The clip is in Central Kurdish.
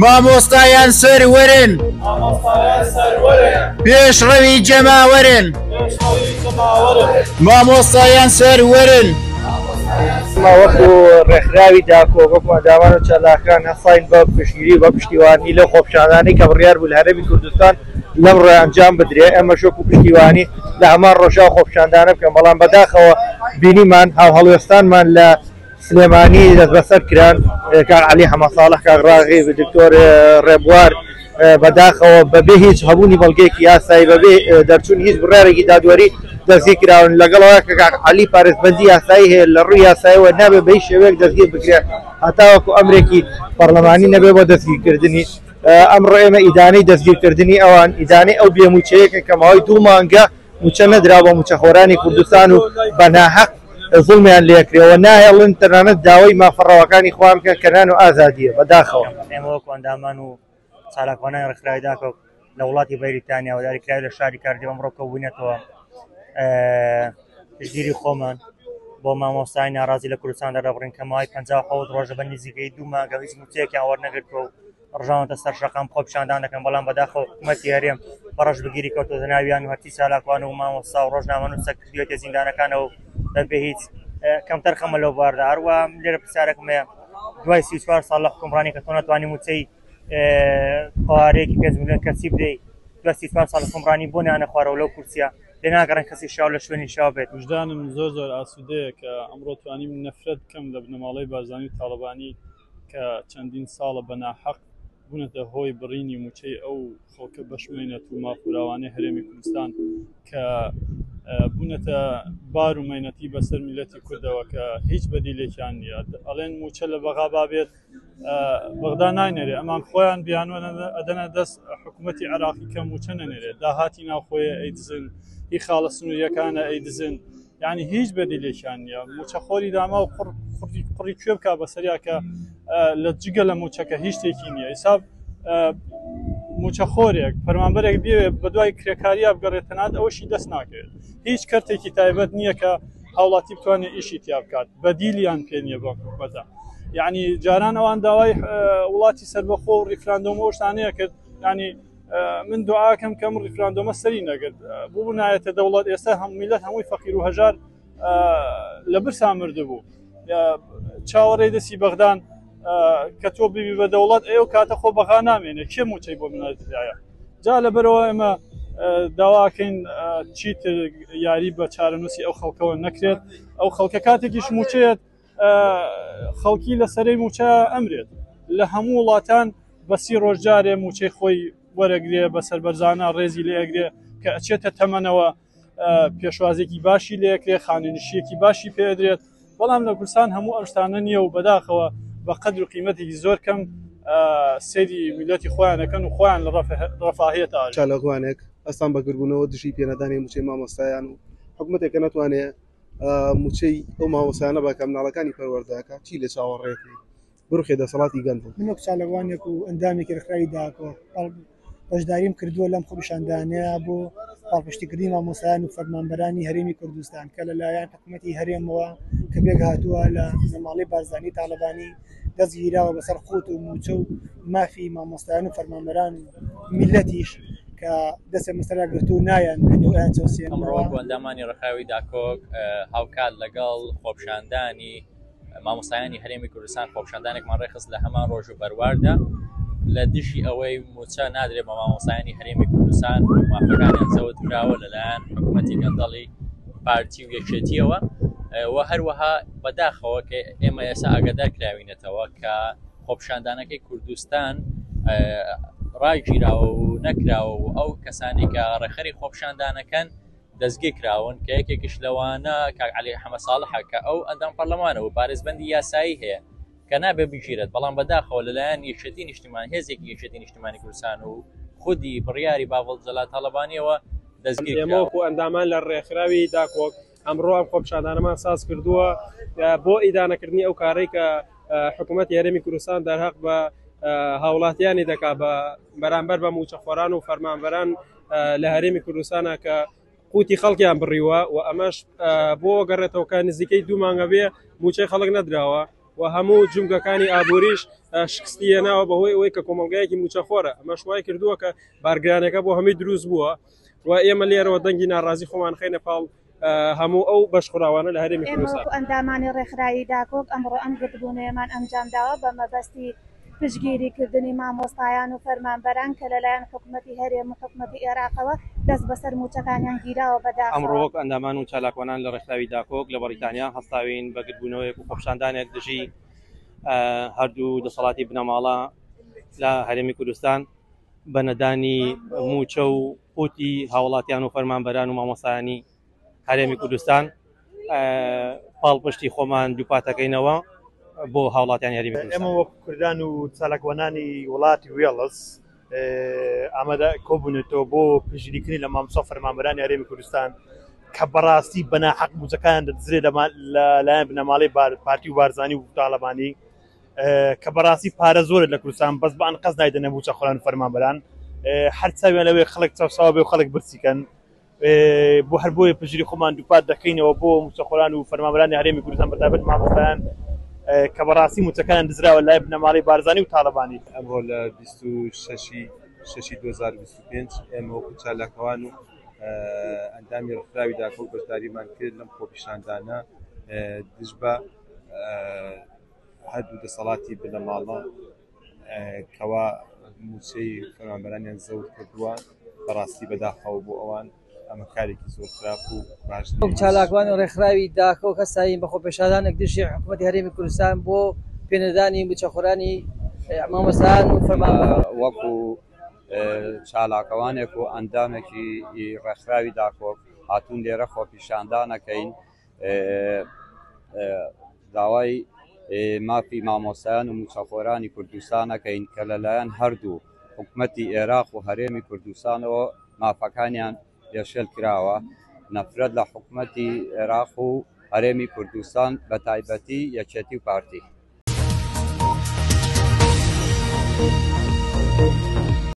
مامۆستایان سەروەرن، پێشڕەوی جەماوەرن. مامۆستایان سەروەرن. ئێمە وەکو ڕێکخراوی داکۆک، وەکو ئەندامان و چالاکان هەستاین بە پشتگیری و بە پشتیوانی لەو خۆپیشاندانەی کە بڕیار بوو لە هەرێمی کوردستان لەمڕۆ ئەنجام بدرێ، ئێمەش وەکو پشتیوانی لە هەمان ڕۆژا ئەو خۆپیشاندانە بکەن، بەڵام بەداخەوە بینیمان هاوهەڵوێستانمان لە سلێمانی دەستبەسەر کران، کاک عەلی حەمەساڵح، کاک ڕاغیب، دکتۆر ڕێبوار، بەداخەوە بەبێ هیچ هەبوونی بەڵگەیەکی یاسایی، بەبێ دەرچوونی هیچ بڕیارێکی دادوەری دەستگیر کراون. لەگەڵ ئەوەی کە کاک عەلی پارێزبەندی یاسایی هەیە، لە ڕووی یاساییەوە نابێت بە هیچ شێوەیەک دەستگیر بکرێت هەتاوەکو ئەمرێکی پەرلەمانی نەبێت بۆ دەستگیرکردنی. ئەمڕۆ ئێمە ئیدانەی دەستگیرکردنی ئەوان، ئیدانەی ئەو بێموچەیەکە کە ماوەی دوو مانگە موچە نەدرا بە موچەخۆرانی کوردستان و بە ناحەق زوڵمیان لێکرێەوە، ناهێڵن تەنانەت داوای مافە ڕەواکانی خۆیان بکەن کە نان و ئازادییە. بەداخەوە. ئێمە وەکو ئەندامان و چالاکوانانی ڕێکخراوی داکۆک لە وڵاتی بەریتانیا و دیاریکراوی لە شاری کاردیف ئەمڕۆ کۆبووینەتەوە پشتگیری خۆمان بۆ مامۆستای ناڕازی لە کوردستان دەردەبڕین کە ماوەی 57 ڕۆژە بە نزیکەی دوو مانگە هیچ مووچەیەکیان وەرنەگرتووە و ڕژاونەتە سەر شەقام خۆپیشاندان دەکەن، بەڵام بەداخەوە حکوومەتی هەرێم بەڕەش بگیری کەوتۆتە ناویان و هەرچی چالاکوان و مامۆستا و ڕۆژنامەنووسە کردوویەتە زیندانەکانەوە و بەبێ هیچ کەمتەر خەمە لەو باردا. هەروە لێرە پرسیارێکم هەیە، دوای 34 ساڵ لە حکومڕانی کە تۆ نەتوانی مووچەی قوارەیەکی 5 میلیۆن کەسی بدەی، دوای 34 ساڵ حکومڕانی بۆ نانە خوارەوە لەو کورسیە لێ ناگەڕێن کەسی شاو لە شوێنی شاو بێت. وژدانم زۆر زۆر ئاسوودەیە کە ئەمڕۆ توانیم نەفرەت بکەم لە بنەماڵەی بارزانی و تاڵەبانی کە چەندین ساڵە بە ناحەق بوونەتە هۆی بڕینی مووچەی ئەو خەڵکە بەشمەینەت و مافوراوانەی هەرێمی کوردستان کە بوونەتە بار و مەینەتی بەسەر میلەتی کوردەوە کە هیچ بەدیلێکیان نییە. ئەڵێن مووچە لە بەغا بابێت بەغدا ناینێرێ، ئەمان خۆیان بیانوە ئەدەنە دەست حکوومەتی عێراقی کە مووچە نەنێرێت، داهاتی ناوخۆیە ئەیدزن، هی خاڵە سنووریەکانە ئەیدزن، یعنی هیچ بەدیلێکیان نییە. مووچەخۆری داما و قڕ قڕی قڕی کوێ بکا بەسەریا کە لە جگە لە مووچەکە هیچ شتێکی نییە. حساب مووچەخۆرێک فەرمانبەرێک بێ بە دوای کرێکاریا بگەڕێت تەنات ئەوەشی دەست ناکەوێت. هیچ کەرتێکی تایبەت نییە کە هاوڵاتی بتوانێت ئیشی تیا بکات، بەدیلیان پێ نییە بەم حکومەتە. یعنی جاران ئەوان داوای وڵاتی سەربەخۆ و ڕیفراندۆم و شتانەیە کرد، یعنی من دوعاکەم کەم ڕیفراندۆمە سەری نەگرت بوو نایەتە دەوڵەت. ئێستا هەم میلەت هەمووی فەقیر و هەژار لە برسا مردبوو، چاوەڕێی دەستی بەغدان کە تۆ ببی بە دەوڵەت، ئەو کاتە خۆ بەغا نامێنێ، کێ موچەی بۆ منەدرایە؟ جا لەبەرەوە ئێمە داواکەین چیتر یاری بە چارەنووسی ئەو خەڵکەوە نەکرێت. ئەو خەڵکە کاتێکیش موچەیەت خەڵکی لە سەرەی موچە ئەمرێت. لە هەموو وڵاتان بە 30 ڕۆژ جارێ موچەی خۆی وەرەگرێ، بە سەربەرزانە ڕێزی لێ ئەگرێ کە ئەچێتە تەمەنەوە پێشوازێکی باشی لێکرێ، خانەنشیەکی باشی پێدرێت. بەڵام لە کوردستان هەموو ئەم شتانە نییە و بەداخەوە بە قەدر و قیمەتێکی زۆر کەم سەیری میلەتی خۆیان ئەکەن و خۆیان لە ڕەفاهیەت ئاژن. چالاکوانێک هەستان بە گردبوونەوە دژی پێنەدانی مووچەی مامۆستایان و حکومەتێک کە نەتوانێ مووچەی ئەو مامۆستایانە بە کە مناڵەکانی پەروەردەکە چی لە چاوەڕێکەی بڕوخێ دەسەڵاتی گەندەڵ. من وەک چالاکوانێک و ئەندامێکی ڕێکخراوی داکۆ بەشداریم کردووە لەم خۆپیشاندانەیە بۆ پاڵپشتیکردنی مامۆستایان و فەرمانبەرانی هەرێمی کوردستان کە لەلایەن حکوومەتی هەرێمەوە کە پێکهاتووە لە بنەماڵەی بارزانی تاڵەبانی دەستگیراوە بەسەر قوت و موچە و مافی مامۆستایان و فەرمانبەران و میلەتیش کە دەستیان بەسەرا گرتوو نایان ئەیان چەوسێنەوە. ئەمڕۆ وەکو ئەندامانی ڕێکخراوی داکۆک هاوکات لەگەڵ خۆپیشاندانی مامۆستایانی هەرێمی کوردستان خۆپیشاندانێکمان ڕێکخست لە هەمان ڕۆژ و بەرواردا لە دژی ئەوەی موچە نادرێت بە مامۆستایانی هەرێمی کوردستان و مافەکانیان زەوت کراوە لەلایەن حکوومەتی گەندەڵی پارتی و یەکێتیەوە و هەروەها بەداخەوە کە ئێمە ئێستا ئاگادار کراوینەتەوە کە خۆپیشاندانەکەی کوردستان ڕاگیراوە و نەکراوە و ئەو کەسانی کە ڕێکخەری خۆپیشاندانەکەن دەستگیر کراون کە یەکێکیش لەوانە کاک عەلی حەمە ساڵحە کە ئەو ئەندام پەرلەمانە و پارێزبەندی یاسایی هەیە کە نابێ بگیرێت، بەڵام بەداخەوە لەلایەن یەکێتی نیشتیمان هێزێکی یەکێتی نیشتیمانی کوردستان و خودی بڕیاری باڤڵ جەلال تاڵەبانیەوە دەستگیر ئێمە کراوە. وەکو ئەندامان لە ڕێکخراوی داکۆک ئەمڕۆ ئەم خۆپیشاندانەمان ساز کردووە بۆ ئیدانەکردنی ئەو کارەی کە حکوومەتی هەرێمی کوردستان دەرهەق بە هاوڵاتیانی دەکا بە بەرامبەر بە مووچەخۆران و فەرمانبەران لە هەرێمی کوردستانە کە قوتی خەڵکیان بڕیوە و ئەمەش بۆ گەڕێتەوە کە نزیکەی دوو مانگە بێ مووچەی خەڵک نەدراوە. و هەموو جومگەکانی ئابووریش شکستی هێناوە بەهۆی ئەوەی کە کۆمەڵگایەکی موچەخۆرە ئەمەش وای کردووە کە بارگرانەکە بۆ هەمووی دروست بووە و ئێمە لێرەوە دەنگی ناڕازی خۆمان خەینە پاڵ هەموو ئەو بەشخوراوانە لە هەرێمی ئێمە کوردستان. وەکو ئەندامانی ڕێکخراوی داکۆک ئەمڕۆ ئەم گردبوونەوەیەمان ئەنجامداوە بە مەبەستی پشتگیری کردنی مامۆستایان و فەرمانبەران کە لەلایەن حکومەتی هەرێم و حکومەتی ئێراقەوە دەست بەسەر مووچەکانیان گیراوە بەداخەوە. ئەمڕۆ وەک ئەندامان و چالاکوانان لە ڕێکخراوی داکۆک لە بەڕیتانیا هەستاوین بە گردبوونەوەیەک و خۆپیشاندانێک دژی هەردوو دەسەڵاتی بنەماڵە لە هەرێمی کوردستان بە نەدانی مووچە و قوتی هاوڵاتیان و فەرمانبەران و مامۆستایانی هەرێمی کوردستان پاڵپشتی خۆمان دووپاتەکەینەوە بۆ هاوڵاتیانی هەرێمی کوردستان. ئێمە وەک کوردان و چالاکوانانی وڵاتی وێڵز ئامادە کۆبوونەتەوە بۆ پشتگیریکردنی لە مامۆستا و فەرمانبەرانی هەرێمی کوردستان کە بەڕاستی بەناحەق مووچەکانیان دەدزرێت لەلایەن بنەماڵەی پارتی و بارزانی و تاڵەبانی کە بەڕاستی پارە زۆرە لە کوردستان بەس بە ئەنقەست نایدەنە مووچەخۆران و فەرمانبەران هەر چاویان لەوەیە خەڵک چەوساوە بێ و خەڵک برسیکەن بۆ هەر بۆیە پشتگیری خۆمان دووپات دەکەینەوە بۆ مووچەخۆران و فەرمانبەرانی هەرێمی کوردستان بەتایبەت مامۆستایان کە بەڕاستی مووچەکانیان دزراوە لای بنەماڵەی بارزانی و تاڵەبانی. ئەمڕۆ لە 26 شەشی 2025 ئێمە وەکو چالاکوان و ئەندامی ڕێکخراوی داکۆک بەشداریمان کرد لەم خۆپیشاندانە دژ بە هەردوو دەسەڵاتی بنەماڵە کەوا مووچەی فەرمانبەرانیان زەوت کردووە، بەڕاستی بەداخەوە بۆ ئەوان ئەمە کارێکی زۆر خراپ و باش وەک نییە. چالاکوان و ڕێکخراوی داکۆک هەستاین بە خۆپێشاندانێک دژی حکوومەتی هەرێمی کوردستان بۆ پێنەدانی مووچەخۆرانی مامۆستایان و فەرمانبەران. وەکو چالاکوانێک و ئەندامێکی ڕێکخراوی داکۆک هاتوون لێرە خۆپیشاندانەکەین داوای مافی مامۆستایان و مووچەخۆرانی کوردستان ئەکەین کە لەلایەن هەردوو حکومەتی ئێراق و هەرێمی کوردستانەوە مافەکانیان پێشێل کراوە. نەفرەت لە حکومەتی ئێراق و هەرێمی کوردستان بە تایبەتی یەکێتی و پارتی.